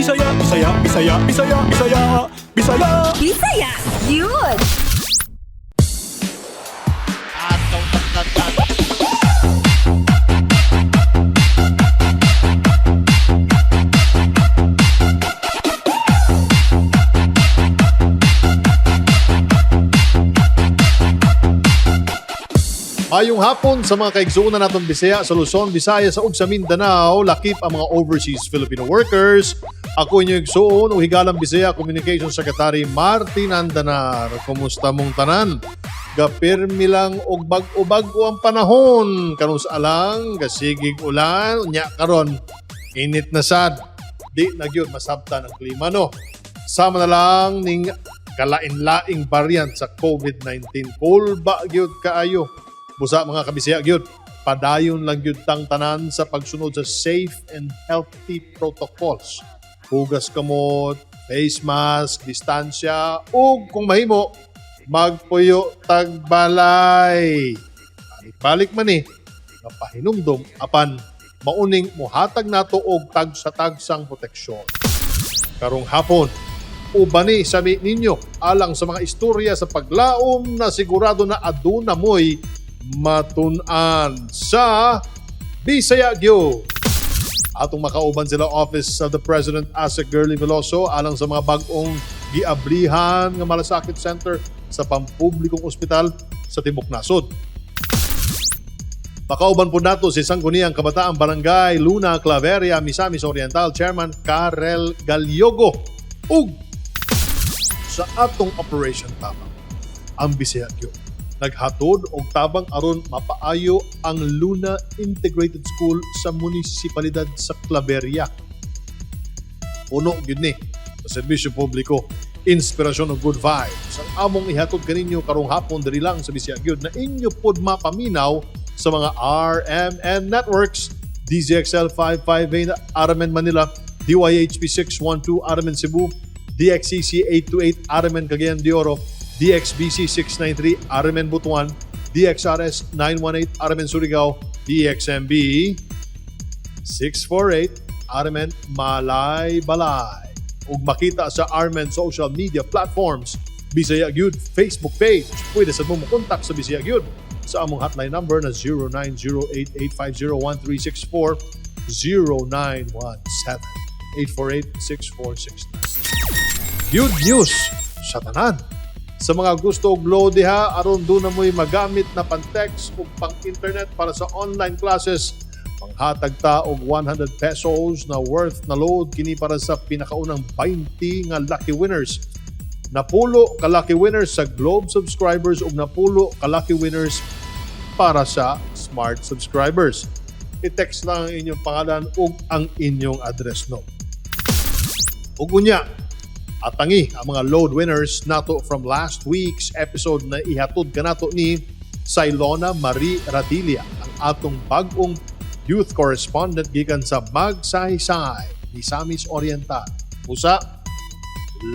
Bisaya, Bisaya, Bisaya, Bisaya, Bisaya, Bisaya. Bisaya, yun! Mayong hapon sa mga kaigsuonan natong Bisaya sa Luzon, Visayas ug sa Mindanao, lakip ang mga overseas Filipino workers. Ako inyong igsuon ug higalang Bisaya Communications Secretary Martin Andanar. Kumusta mong tanan? Gapirmi lang og bag-o-bag-o ang panahon. Karon sa alang, gasigig ulan, unya karon init na sad. Di na gyud masabtan ang klima, no. Sama na lang ning kalain-laing variant sa COVID-19. Kulba gyud kaayo. Busa, mga kabisaya gyud, padayon lang gyud tang tanan sa pagsunod sa safe and healthy protocols. Hugas kamot, face mask, distansya, ug kung mahimo, magpuyo tagbalay. Balik-balik man ni, nga pahinumdom apan mauning muhatag nato og tagsa-tagsang proteksyon. Karong hapon, ubani sami ninyo alang sa mga istorya sa paglaom na sigurado na aduna mo'y matun-an sa Bisaya Gyud. Atong makauban sila Office of the President Asec Girlie Veloso alang sa mga bag-ong giablihan nga malasakit center sa pampublikong ospital sa Tibok Nasod. Makauban po nato si Sangguniang Kabataan Barangay Luna Claveria, Misamis Oriental Chairman Karel Galyogo ug sa atong Operation Tabang, ang Bisaya gyud naghatod og tabang aron mapaayo ang Luna Integrated School sa munisipalidad sa Claveria. Puno gyud ni sa serbisyo publiko, inspirasyon ug good vibes. Ang among ihatod kaninyo karong hapon diri lang sa Bisaya gyud na inyo pod mapaminaw sa mga RMN networks: DZXL 558 RMN Manila, DYHP 612 RMN Cebu, DXCC 828 RMN Cagayan de Oro, DXBC 693 RMN Butuan, DXRS 918 RMN Surigao, DXMB 648 RMN Malaybalay. Ug makita sa RMN social media platforms, Bisaya Gyud Facebook page. Pwede sa mo kontak sa Bisaya Gyud sa among hotline number na 0908-850-1364, 0917-848-6469. Good news sa tanan. Sa mga gusto og load diha aron duna mo'y magamit na pan-text ug pang-internet para sa online classes, manghatag ta og 100 pesos na worth na load kini para sa pinakaunang 20 nga lucky winners. Napulo ka lucky winners sa Globe subscribers ug napulo ka lucky winners para sa Smart subscribers. I-text lang ang inyong pangalan ug ang inyong address, no. Ug unya, atangi ang mga load winners nato from last week's episode na ihatod kanato ni Sailona Marie Radilia, ang atong bag-ong youth correspondent gikan sa Magsaysay, Misamis Oriental. Usa,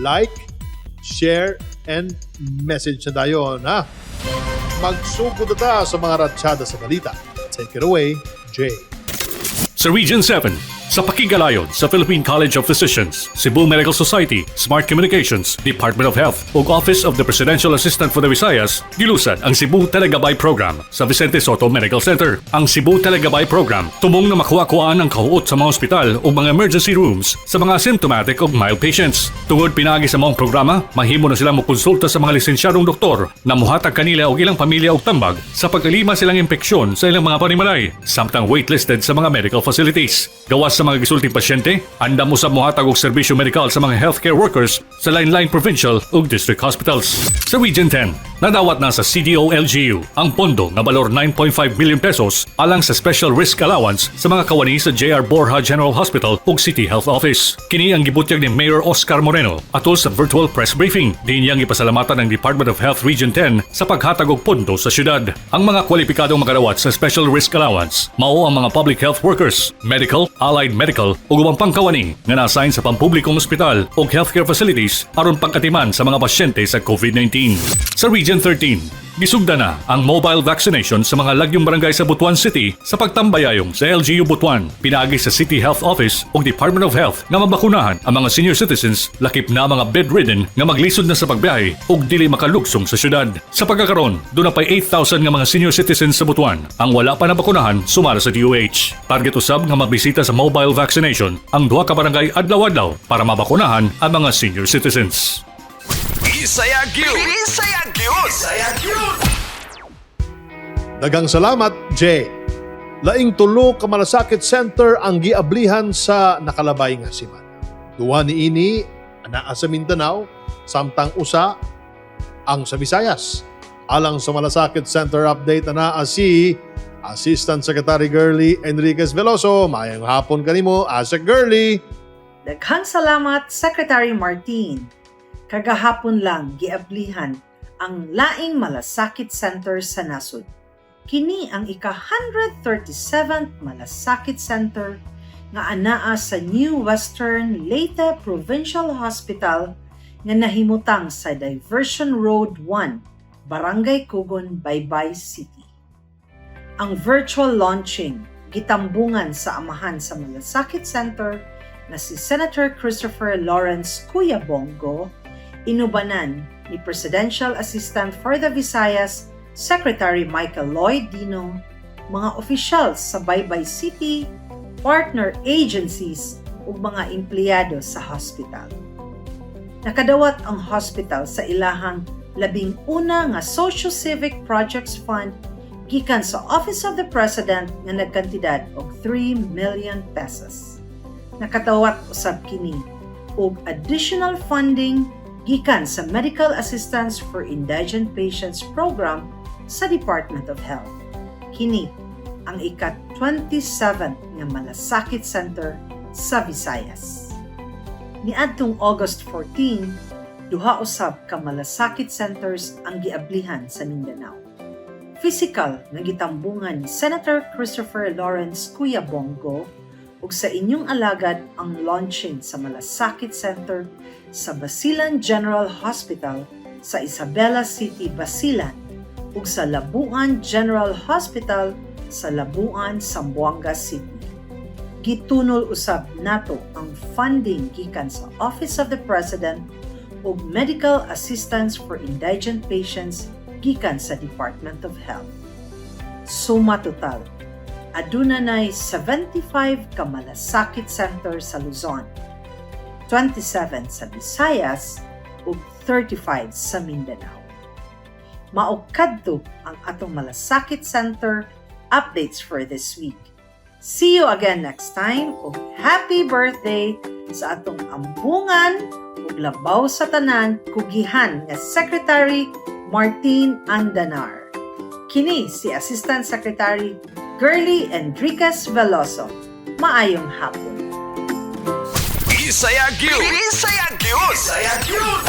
like, share, and message na dayon, ha? Magsugod na ta sa mga ratsyada sa balita. Take it away, Jay. Sa Region 7, sa pakigalayon sa Philippine College of Physicians, Cebu Medical Society, Smart Communications, Department of Health ug Office of the Presidential Assistant for the Visayas, gilusad ang Cebu Telegabay Program sa Vicente Sotto Medical Center. Ang Cebu Telegabay Program tumong na makuha-kuhaan ang kahuot sa mga ospital ug mga emergency rooms sa mga asymptomatic ug mild patients. Tungod pinaagi sa maong programa, mahimo na sila mokonsulta sa mga lisensyadong doktor na muhatag kanila og ilang pamilya og tambag sa pag-alima silang impeksyon sa ilang mga panimalay samtang waitlisted sa mga medical facilities. Gawas sa mga gisulting pasyente, andam usab mohatag og serbisyo medikal sa mga healthcare workers sa lain-laing provincial ug district hospitals. Sa Region 10, nadawat na sa CDO LGU ang pondo nga balor 9.5 million pesos alang sa special risk allowance sa mga kawani sa JR Borja General Hospital ug City Health Office. Kini ang gibutyag ni Mayor Oscar Moreno atol sa virtual press briefing. Diin niyang gipasalamatan ang Department of Health Region 10 sa paghatag og pondo sa syudad. Ang mga kwalipikadong makadawat sa special risk allowance mao ang mga public health workers, medical, allied medical ug ubang pang kawani nga na-assign sa pampublikong ospital ug healthcare facilities aron pagkatiman sa mga pasyente sa COVID-19. Sa Region 13, Gisugda na ang mobile vaccination sa mga lagyong barangay sa Butuan City sa pagtambayayong sa LGU Butuan, pinaagi sa City Health Office ug Department of Health nga mabakunahan ang mga senior citizens lakip na mga bedridden nga maglisod na sa pagbiyahe ug dili makalugsong sa syudad. Sa pagkakaron, duna pay 8,000 nga mga senior citizens sa Butuan ang wala pa nabakunahan sumala sa DOH. Target usab nga mabisita sa mobile vaccination ang duha ka barangay adlaw-adlaw para mabakunahan ang mga senior citizens. Bisaya gyud. Bisaya gyud. Bisaya gyud. Daghang salamat, Jay. Laing tulo ka Malasakit Center ang giablihan sa nakalabay nga semana. Duha niini anaa sa Mindanao, samtang usa ang sa Visayas. Alang sa Malasakit Center update, anaa si Assistant Secretary Girlie Enriquez Veloso. Maayong hapon kanimo, Asec Girlie. Daghang salamat, Secretary Martin. Kagahapon lang giablihan ang Laing Malasakit Center sa nasod. Kini ang ika-137th Malasakit Center nga anaa sa New Western Leyte Provincial Hospital nga nahimutang sa Diversion Road 1, Barangay Kugon, Baybay City. Ang virtual launching gitambungan sa amahan sa Malasakit Center na si Senator Christopher Lawrence Kuya Bong Go, inubanan ni Presidential Assistant for the Visayas Secretary Michael Lloyd Dino, mga opisyal sa Baybay City, partner agencies ug mga empleyado sa hospital. Nakadawat ang hospital sa ilahang 11 nga Socio-Civic Projects Fund gikan sa Office of the President nga nagkantidad og 3 million pesos. Nakadawat usab kini og additional funding gikan sa Medical Assistance for Indigent Patients Program sa Department of Health. Kini ang ika-27 nga Malasakit Center sa Visayas. Niadtong August 14, duha usab ka Malasakit Centers ang giablihan sa Mindanao. Physical nga gitambungan ni Senator Christopher Lawrence Kuya Bong Go ug sa inyong alagad ang launching sa Malasakit Center sa Basilan General Hospital sa Isabela City, Basilan ug sa Labuan General Hospital sa Labuan, Zamboanga City. Gitunol usab nato ang funding gikan sa Office of the President ug Medical Assistance for Indigent Patients gikan sa Department of Health. Suma total, aduna nay 75 ka Malasakit Center sa Luzon, 27 sa Visayas ug 35 sa Mindanao. Mao kadto ang atong Malasakit Center updates for this week. See you again next time ug happy birthday sa atong ambungan ug labaw sa tanan kugihan nga Secretary Martin Andanar. Kini si Assistant Secretary Girlie Enriquez Veloso. Maayong hapon. Bisaya gyud. Bisaya gyud. Bisaya gyud.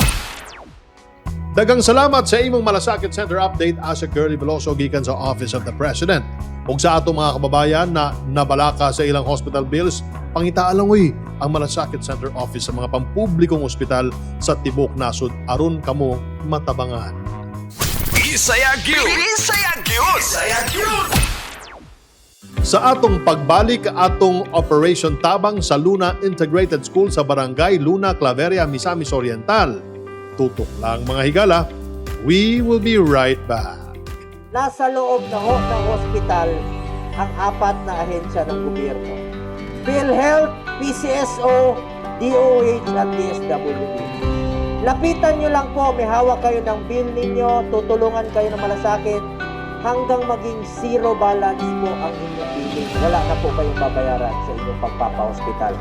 Daghang salamat sa imong Malasakit Center update, Asec Girlie Veloso gikan sa Office of the President. Ug sa atong mga kababayan na nabalaka sa ilang hospital bills, pangitaa lang uy ang Malasakit Center Office sa mga pampublikong ospital sa tibok nasod aron kamo matabangan. Bisaya gyud. Bisaya gyud. Bisaya gyud. Sa atong pagbalik, atong Operation Tabang sa Luna Integrated School sa Barangay Luna, Claveria, Misamis Oriental. Tutok lang, mga higala. We will be right back. Nasa loob na ho ng hospital ang apat na ahensya ng gobyerno: PhilHealth, PCSO, DOH at DSWD. Lapitan nyo lang po, may hawak kayo ng bill ninyo, tutulungan kayo ng Malasakit hanggang maging zero balance po ang inyong billing. Wala na po kayong babayaran sa inyong pagpapa-hospital.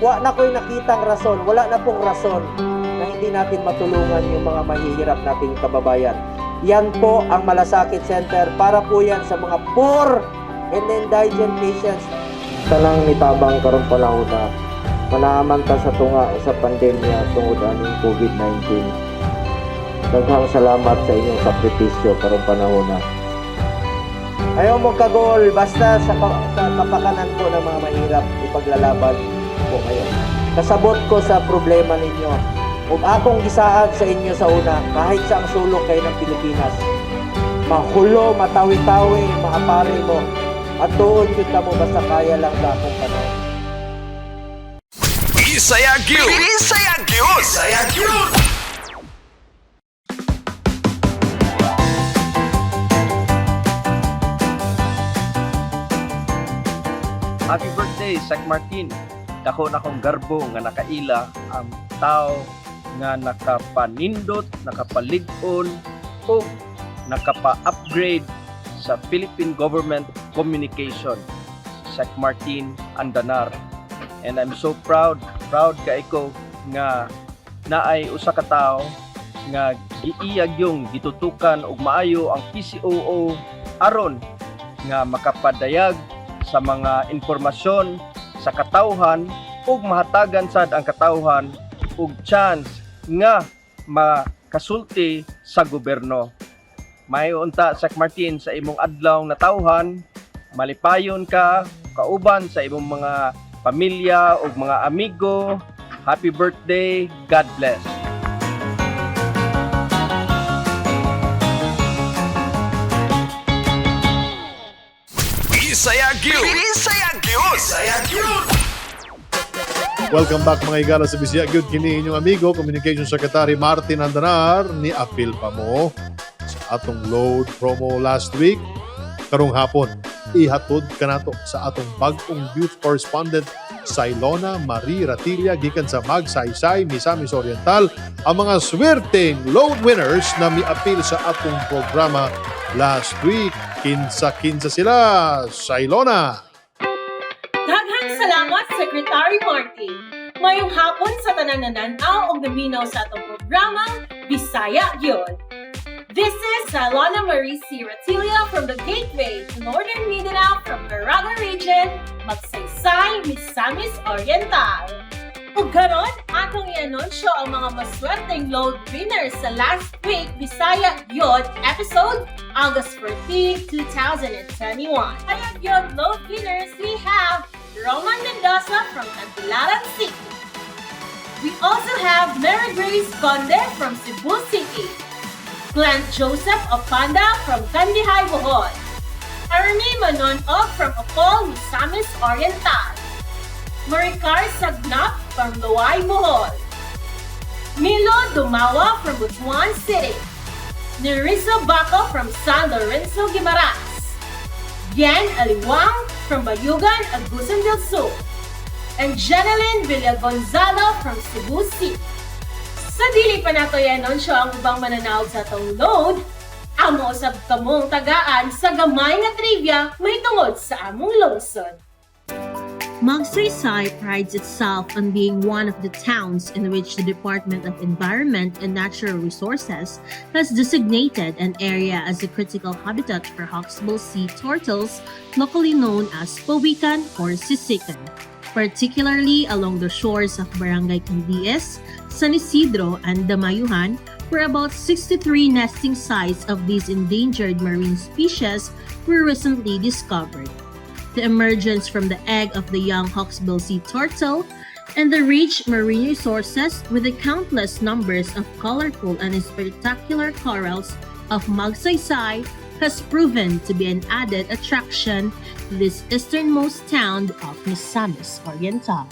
Wala na ko'y nakitang rason, wala na pong rason na hindi natin matulungan yung mga mahihirap nating kababayan. Yan po ang Malasakit Center, para po yan sa mga poor and indigent patients. Tanang nitabang karong panahon na manaman ta sa tunga sa pandemya tungod aning COVID-19. Daghang salamat sa inyong sakripisyo karong panahon na. Ayaw mo kagol, basta sa kapakanan po ng mga mahirap, ipaglalaban ko kayo. Kasabot ko sa problema ninyo. Ug akong gisaad sa inyo sa una, kahit sa ang sulok kayo ng Pilipinas, mahulo, matawi-tawi, maapari mo, at tuon gyud ta mo basta kaya lang sa akong panahon. Bisaya gyud. Bisaya gyud. Bisaya gyud. Happy birthday, Sec Martin. Dako na akong garbo nga nakaila ang tao nga nakapanindot, nakapalig-on o nakapa-upgrade sa Philippine government communication. Sec Martin Andanar. And I'm so proud, proud kay ko nga naay usa ka tawo nga giiyag yung gitutukan og maayo ang PCOO aron nga makapadayag sa mga impormasyon sa katawhan ug mahatagan sad ang katawhan og chance nga makasulti sa gobyerno. Maayo unta, Sec Martin, sa imong adlaw natawhan, malipayon ka kauban sa imong mga pamilya ug mga amigo. Happy birthday, God bless. Bisaya gyud. Bisaya gyud. Bisaya gyud. Welcome back mga higala sa Bisaya Gyud. Kini inyong amigo, Communication Secretary Martin Andanar, ni apil pa mo sa atong load promo last week. Karong hapon, ihatod kanato sa atong bag-ong youth correspondent Sailona Marie Ratilla gikan sa Magsaysay, Misamis Oriental, ang mga swerteng load winners na miapil sa atong programa last week. Kinsa-kinsa sila, Sailona. Daghang salamat, Secretary Martin. Mayong hapon sa tanan nanan-aw og naminaw sa atong programang Bisaya Gyud. This is Salona Marie C. Ratilia from the Gateway to Northern Mindanao from Caraga Region, Magsaysay, Misamis Oriental. Ug karon atong i-anunsyo ang mga maswerteng load winners sa last week Bisaya Gyud episode, August 14, 2021. Bisaya Gyud load winners, we have Roman Mendoza from Tagbilaran City. We also have Mary Grace Conde from Cebu City. Glenn Joseph Opanda from Kandihay, Bohol. Army Manonog from Opol, Misamis Oriental. Maricar Sagnap from Loay, Bohol. Milo Dumawa from Butuan City. Nerissa Baco from San Lorenzo, Guimaras. Yen Aliwang from Bayugan, Agusan del Sur. And Jeneline Villagonzalo from Cebu City. Sa dili pa nato i-anunsyo ang ubang mananaog sa atong load, amo usab kamong tagaan sa gamay nga trivia mahitungod sa among lungsod. Magsaysay prides itself on being one of the towns in which the Department of Environment and Natural Resources has designated an area as a critical habitat for hawksbill sea turtles, locally known as pawikan or sisikan, particularly along the shores of Barangay Candies, San Isidro, and Damayuhan, where about 63 nesting sites of these endangered marine species were recently discovered. The emergence from the egg of the young hawksbill sea turtle, and the rich marine resources with the countless numbers of colorful and spectacular corals of Magsaysay has proven to be an added attraction to this easternmost town of Misamis Oriental.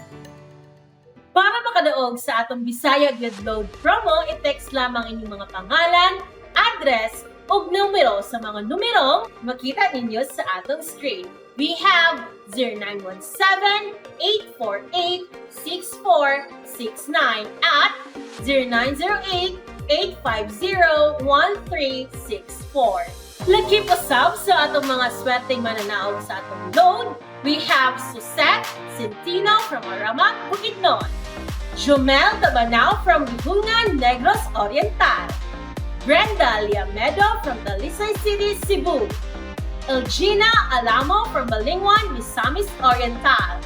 Para makadaog sa atong Bisaya Gyud Load promo, i-text lamang inyong mga pangalan, address, ug numero sa mga numerong makita ninyo sa atong screen. We have 0917-848-6469 at 0908-850-1364. Lagi usab sa atong mga swerteng mananaog sa atong load, we have Susette Centino from Aramac, Bukidnon. Jomel Tabanao from Libungan, Negros Oriental. Brenda Liamedo from Talisay City, Cebu. Elgina Alamo from Balingwan, Misamis Oriental.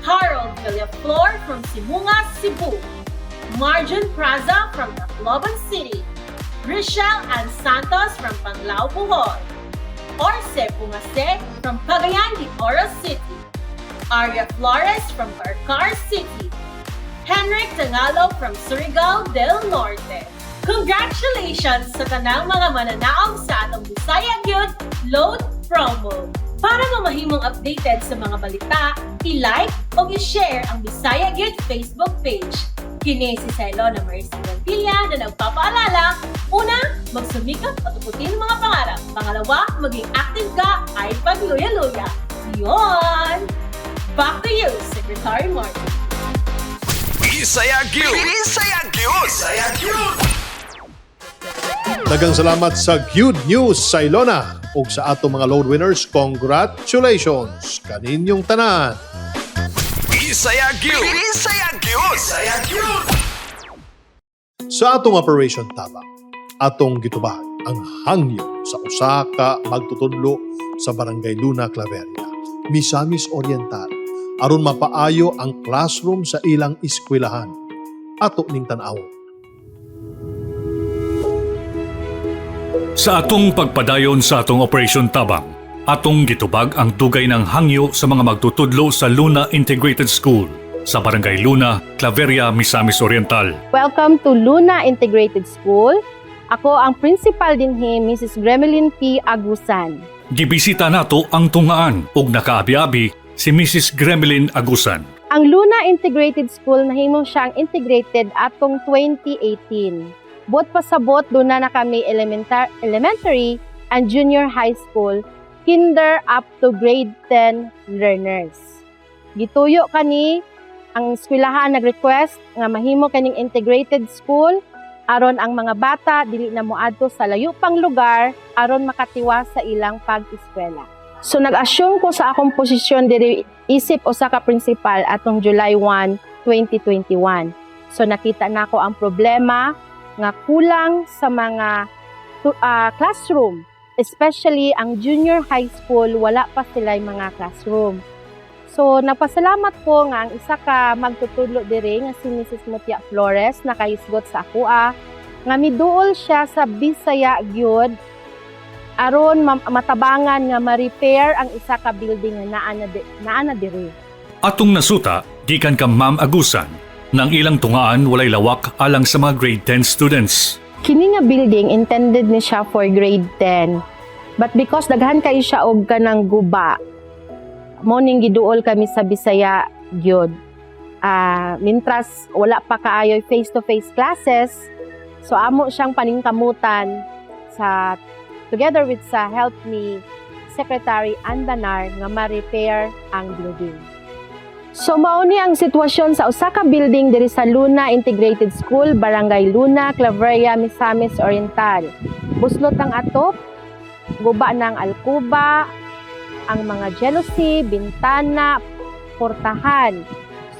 Harold Villaflor from Simunga, Cebu. Marjun Praza from Tacloban City. Richelle Ann Santos from Panglao, Bohol. Orse Pungase from Cagayan de Oro City. Aria Flores from Carcar City. Henrik Tangalo from Surigao del Norte. Congratulations sa tanang mga mananaog sa atong Bisaya Gyud Load Promo. Para mamahimong updated sa mga balita, i-like o i-share ang Bisaya Gyud Facebook page. Kini si Ceylona Marcy Gantilla na nagpapaalala, una, magsumikap at tuputin ang mga pangarap. Pangalawa, maging active ka ay pagluya-luya. Yon! Back to you, Secretary Martin. Bisaya Gyud! Bisaya Gyud! Bisaya Gyud! Daghang salamat sa Good News sa Ilona ug sa atong mga load winners. Congratulations kaninyong tanan. Bisaya Gyud! Bisaya Gyud! Bisaya Gyud! Sa atong Operation Tabang, atong gitubag ang hangyo sa usa ka magtutudlo sa Barangay Luna, Claveria, Misamis Oriental, aron mapaayo ang classroom sa ilang eskwelahan. Ato ning tan-awon. Sa atong pagpadayon sa atong Operation Tabang, atong gitubag ang dugay ng hangyo sa mga magtutudlo sa Luna Integrated School sa Barangay Luna, Claveria, Misamis Oriental. Welcome to Luna Integrated School. Ako ang principal dinhi, Mrs. Gremelin P. Agusan. Gibisita nato ang tungaan ug nakaabi-abi si Mrs. Gremlin Agusan. Ang Luna Integrated School, nahimo siyang integrated atong 2018. Buot pasabot, duna na kami elementary and junior high school, kinder up to grade 10 learners. Gituyo kani ang eskwelahan, nag-request nga mahimo kaning integrated school aron ang mga bata dili na moadto sa layo pang lugar aron makatiwas sa ilang pag-eskwela. So nag-assume ko sa akong posisyon diri isip usa ka principal atong July 1, 2021. So nakita nako ang problema nga kulang sa mga classroom, especially ang junior high school, wala pa sila mga classroom. So nagpasalamat ko nga ang isa ka magtutudlo diri nga si Mrs. Mutia Flores nakahisgot sa akoa nga miduol siya sa Bisaya gyud aron matabangan nga ma-repair ang isa ka building nga naa na diri. Atong nasuta gikan ka Ma'am Agusan nang ilang tungaan walay lawak alang sa mga grade 10 students. Kini nga building, intended ni siya for grade 10. But because daghan kayo siya og kanang guba, mo ning giduol kami sa Bisaya gyud. Mintras wala pa kaayo face-to-face classes, so amo siyang paningkamutan sa together with sa help ni Secretary Andanar nga ma-repair ang building. So mao ni ang sitwasyon sa usa ka building diri sa Luna Integrated School, Barangay Luna, Claveria, Misamis Oriental. Buslot ang atop, guba ng alkuba, ang mga jealousy, bintana, portahan.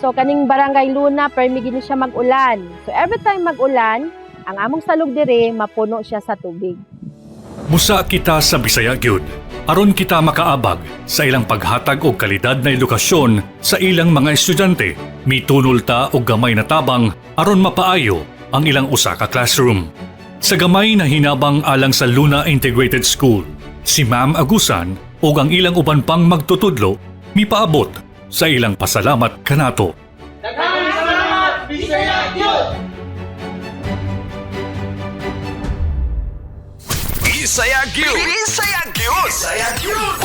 So kaning Barangay Luna, permi gini siya mag-ulan. So every time mag-ulan, ang among salog diri mapuno siya sa tubig. Musa kita sa Bisaya gyud aron kita makaabag sa ilang paghatag og kalidad na edukasyon sa ilang mga estudyante. Mitunol ta og gamay na tabang aron mapaayo ang ilang usa ka classroom. Sa gamay na hinabang alang sa Luna Integrated School, si Ma'am Agusan ug ang ilang uban pang magtutudlo mipaabot sa ilang pasalamat kanato. Daghang salamat, Bisaya Gyud! Bisaya Gyud! Bisaya Gyud! Bisaya Gyud!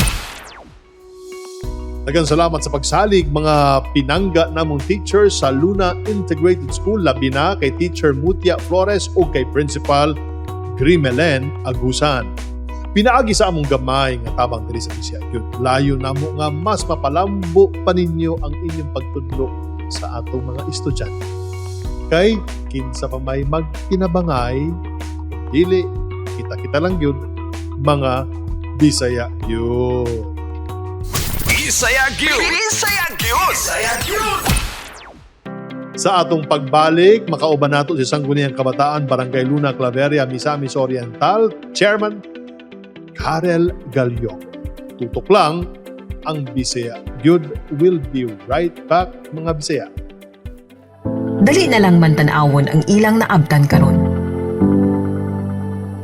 Daghang salamat sa pagsalig, mga pinangga namong teachers sa Luna Integrated School, labi na kay Teacher Mutia Flores o kay Principal Grimelen Agusan. Pinaagi sa among gamay nga tabang diri sa Bisaya gyud, layo namo nga mas mapalambo pa ninyo ang inyong pagtudlo sa atong mga estudyante. Kay kinsa pa may magtinabangay, dili kita-kita lang gyud, mga Bisaya gyud. Bisaya Gyud! Bisaya Gyud! Bisaya Gyud! Sa atong pagbalik, makauban nato si Sangguniang Kabataan, Barangay Luna, Claveria, Misamis Oriental, Chairman Karel Galyog. Tutok lang ang Bisaya Gyud. Will be right back, mga Bisaya. Dali na lang man tan-awon ang ilang naabtan karon.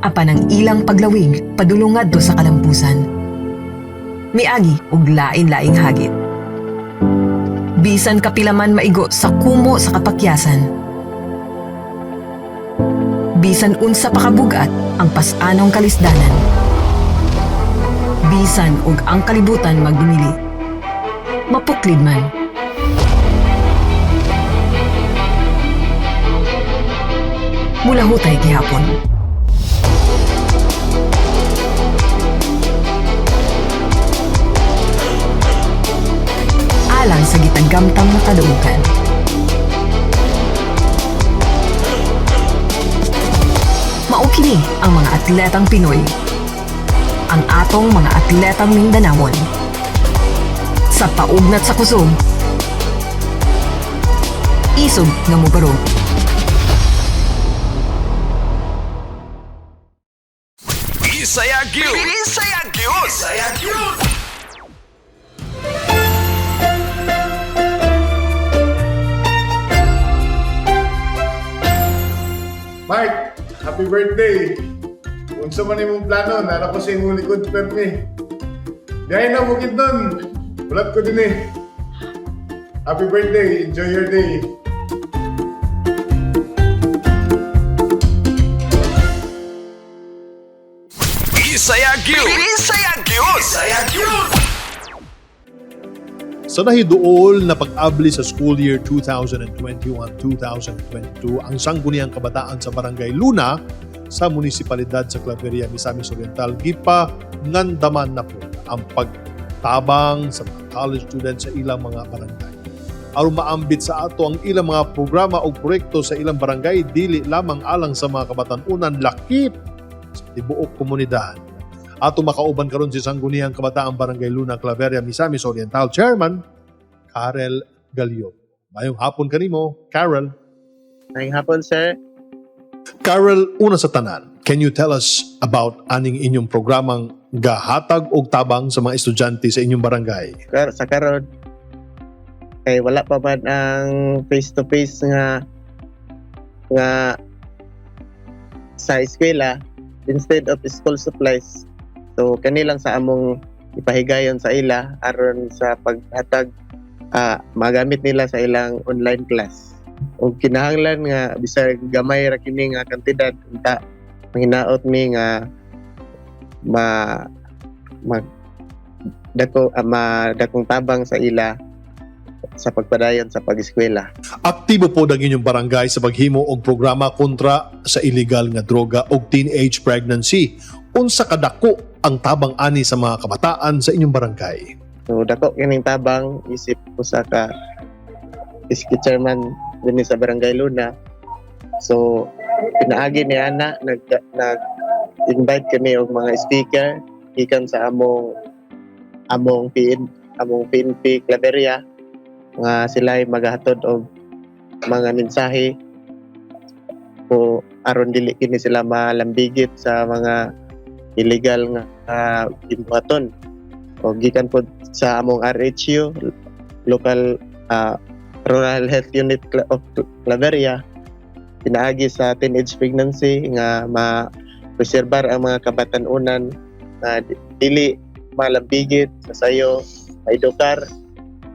Apan ang ilang paglawig padulong ngadto sa kalampusan. Miagi og lain-laing hagit. Bisan kapilaman maigo sa kumo sa kapakyasan. Bisan unsa pa kabugat ang pas-anong kalisdanan. Bisan og ang kalibutan magdumili. Mapuklid man. Mulahutay gihapon. Alang sa gitagamtang nga kadaugan. Mao kini ang mga atletang Pinoy. Ang atong mga atletang Mindanawon. Sa paugnat sa kusog, isog nga mobarog. Bisaya gyud. Bisaya gyud. Bisaya gyud. Mark, happy birthday! Unsa man imong plano, nara ko sa imong likod permi. Biyahe na bukid nun. Bulat ko din eh. Happy birthday! Enjoy your day! Bisaya gyud. Bisaya gyud. Bisaya gyud. Sa nahiduol na pag-abli sa school year 2021-2022, ang sangguniang kabataan sa Barangay Luna sa munisipalidad sa Claveria, Misamis Oriental, gipa ngandaman na po ang pagtabang sa mga college students sa ilang mga barangay. Aron maambit sa ato ang ilang mga programa o proyekto sa ilang barangay, dili lamang alang sa mga kabatan-unan, lakip sa tibuok komunidad. Ato makauban karon si Sangguniang Kabataan Barangay Luna, Claveria, Misamis Oriental Chairman Karel Galio. Mayong hapon kanimo, Karel. Mayong hapon, sir. Karel, una sa tanan, can you tell us about aning inyong programang gahatag og tabang sa mga estudyante sa inyong barangay? Sa karon kay wala pa man ang face to face nga nga sa eskwela, instead of school supplies, so kani lang sa among ipahigayon sa ila aron sa paghatag, magamit nila sa ilang online class ug kinahanglan nga bisag gamay ra kini nga kantidad, unta manghinaot mi nga ma mag dako madakong tabang sa ila sa pagpadayon sa pag-eskwela. Aktibo po ang inyong barangay sa paghimo og programa kontra sa illegal nga droga og teenage pregnancy. Unsa kadako ang tabang ani sa mga kabataan sa inyong barangay? So dako kining tabang isip usa ka iski chairman dinhi sa Barangay Luna. So pinaagi ni ana nag nag invite kami og mga speaker gikan sa among among PN among PNP Claveria nga sila ay maghatod og mga mensahe o aron dili kini sila malambigit sa mga illegal nga gimbuhaton. O gikan pod sa among RHU, local Rural Health Unit of Claveria, pinaagi sa teenage pregnancy nga ma-preserbar ang mga kabatan-unan na dili malambigit sa sayo, maedukar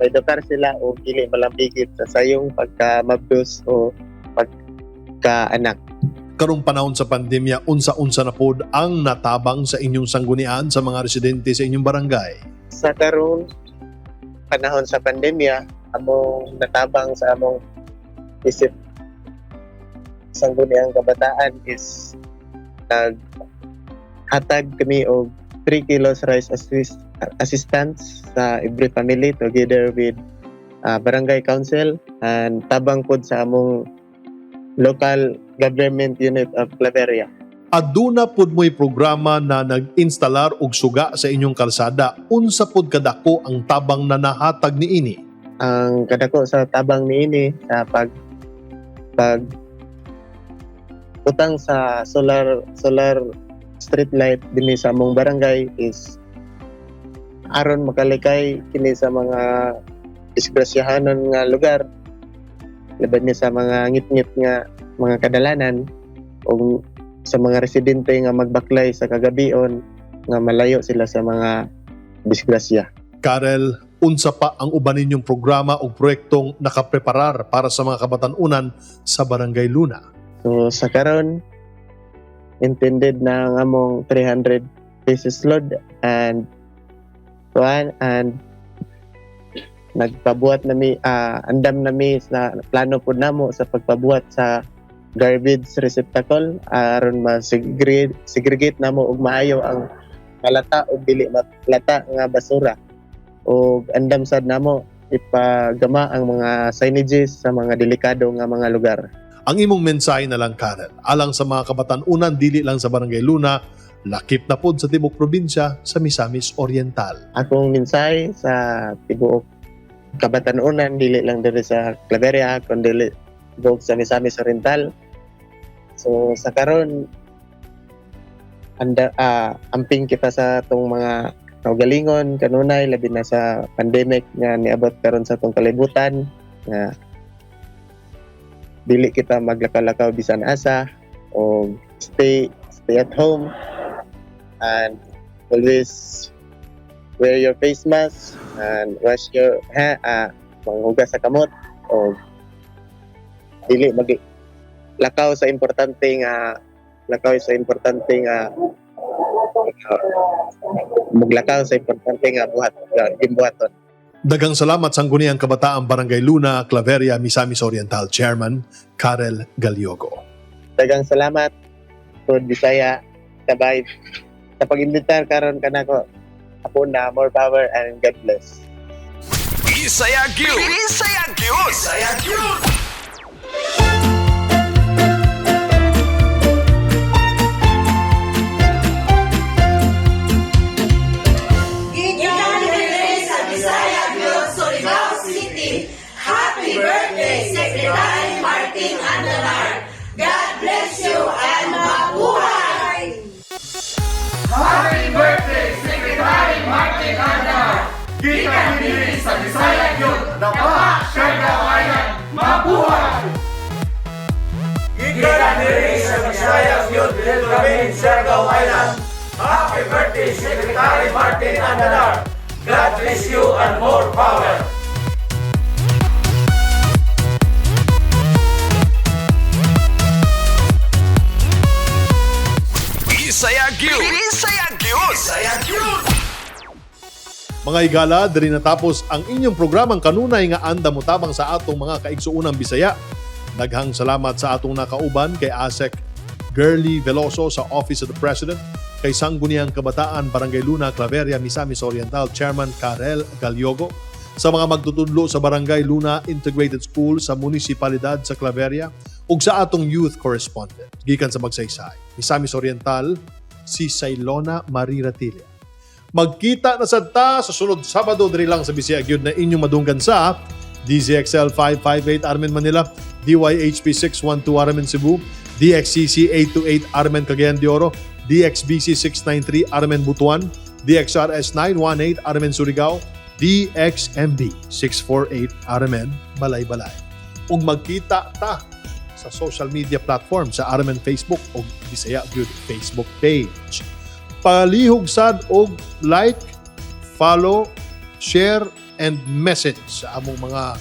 maedukar sila o dili malambigit sa sayong pagka-mabdos o pagka-anak. Karong panahon sa pandemya, unsa-unsa na pod ang natabang sa inyong sanggunian sa mga residente sa inyong barangay? Sa karong panahon sa pandemya, among natabang sa among isip sangguniang kabataan is naghatag kami og 3 kilos rice assistance sa every family together with barangay council and tabang pod sa among local government unit of Claveria. Aduna pud mo'y programa na nag-instalar og suga sa inyong kalsada. Unsa pud kadako ang tabang na nahatag niini? Ang kadako sa tabang niini sa pag pag utang sa solar solar street light dinhi sa among barangay is aron makalikay kini sa mga disgrasyahanon nga lugar, laban ni sa mga ngitngit nga mga kadalanan o sa mga residente nga magbaklay sa kagabion nga malayo sila sa mga disgrasya. Karel, Unsa pa ang uban ninyong programa o proyektong nakapreparar para sa mga kabatan-unan sa Barangay Luna? So sa karon, intended na ang among 300 pesos load and kuan and nagpabuhat na mi, andam na mi sa plano pud namo sa pagpabuhat sa garbage receptacle aron ma-segregate segregate namo og maayo ang malata o dili malata nga basura, og andam sad namo ipagama ang mga signages sa mga delikado nga mga lugar. Ang imong mensahe na lang, Karel, alang sa mga kabatan-unan dili lang sa Barangay Luna, lakip na pod sa tibok probinsya sa Misamis Oriental. Akong mensahe sa tibuok kabatan-unan, dili lang diri sa Claveria kundi tibuok sa Misamis Oriental. So sa karon, anda amping kita sa atong mga kaugalingon kanunay, labi na sa pandemic nga niabot karon sa atong kalibutan, nga dili kita maglakaw-lakaw bisan asa o stay at home and always wear your face mask and wash your ha manghugas sa kamot o dili mag lakaw sa importante nga maglakaw sa importante nga buhat nga gimbuhaton. Daghang salamat, Sangguniang Kabataan Barangay Luna, Claveria, Misamis Oriental Chairman Karel Galiogo. Daghang salamat pod Bisaya Kabay sa pag-imbitar karon kanako. Apo na, more power and God bless. Bisaya gyud. Bisaya gyud. Bisaya gyud. Gikan diri sa Bisaya gyud, Surigao City. Happy birthday, Secretary Martin Andanar. God bless you and mabuhay! Happy birthday, Secretary Martin Andanar! Gikan diri sa Bisaya gyud, Dapa, Siargao Island, mabuhay! Gikan diri sa Bisaya gyud, Little Siargao Island. Happy birthday, Secretary Martin Andanar! God bless you and more power! Bisaya gyud. Bisaya gyud. Bisaya gyud. Mga higala, diri natapos ang inyong programang kanunay nga andam motabang sa atong mga kaigsuunang Bisaya. Daghang salamat sa atong nakauban, kay Asec Girly Veloso sa Office of the President, kay Sangguniang Kabataan Barangay Luna, Claveria, Misamis Oriental Chairman Karel Galiogo, sa mga magtutudlo sa Barangay Luna Integrated School sa Munisipalidad sa Claveria, ug sa atong youth correspondent gikan sa Magsaysay, Misamis Oriental, si Sailona Marie Ratilla. Magkita na sad ta sa sunod Sabado diri lang sa Bisaya gyud na inyong madunggan sa DZXL 558 RMN Manila, DYHP 612 RMN Cebu, DXCC 828 RMN Cagayan de Oro, DXBC 693 RMN Butuan, DXRS 918 RMN Surigao, DXMB 648 RMN Malaybalay. Ug magkita ta sa social media platform sa RMN Facebook o Bisaya gyud Facebook page. Palihog sad og like, follow, share, and message sa among mga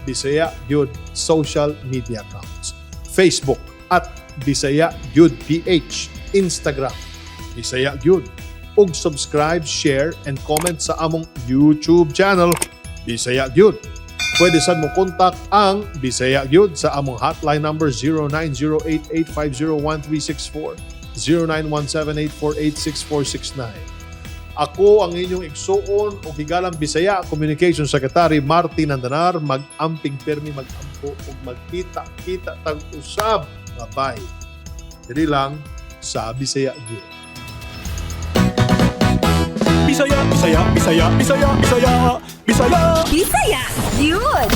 Bisaya gyud social media accounts. Facebook @BisayaGyudPH, Instagram Bisaya Gyud, ug subscribe, share, and comment sa among YouTube channel Bisaya Gyud. Pwede sad mo contact ang Bisaya Gyud sa among hotline number 0908-850-1364, 0917-848-6469. Ako ang inyong igsuon o higalang Bisaya Communication Secretary Martin Andanar, mag-amping permi, mag-ampo ug magkita-kita tag usab. Bye. Diri lang sa Bisaya Gyud. Bisaya, Bisaya, Bisaya, Bisaya, Bisaya, Bisaya. Bisaya gyud!